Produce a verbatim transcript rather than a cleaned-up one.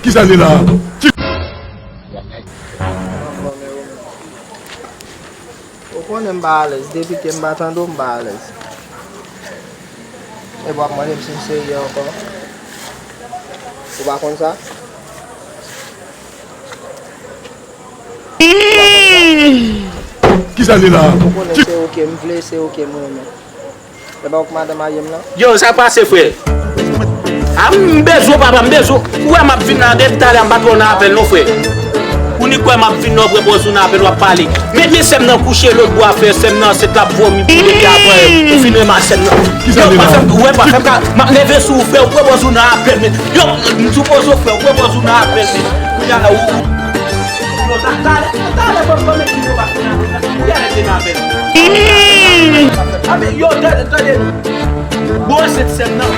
Kisa li la? Ou konnen m pa alèz, depi ke m pa tande w, m pa alèz. Epi w ap mande m si m serye ankò. Ou pa konn sa? Kisa li la? Ou konnen se ou ke m vle, se ou ke m renmen. Se pa ou k madan marye m nan? Yo, sa pase, frè? A, m bezwen w, papa, m bezwen w. Ou wè m ap vin la, depi talè m pa t wè w nan apèl non, frè. Ou ni kwè m ap vin la, ou pran pòz ou nan apèl, w ap pale. Men, men sè m nan kouche lòt bò a, frè, sè m nan ansent, l ap vòmi pou depi apre ou fin renmen ak sè m nan. Yo, pa fè m, ou wè, pa fè m ka, m ap leve sou ou, frè, ou pran pòz ou nan apèl, men. Yo, m sou pòz ou, frè, ou pran pòz ou nan apèl, men. Kounye a la, ou, ou, yo, ta, talè, talè, ban m, ban m ekri yo pa kounye a, kounye a, kounye a, rete nan apèl. A, men, yo, tande, tande. Bon, se sè m nan.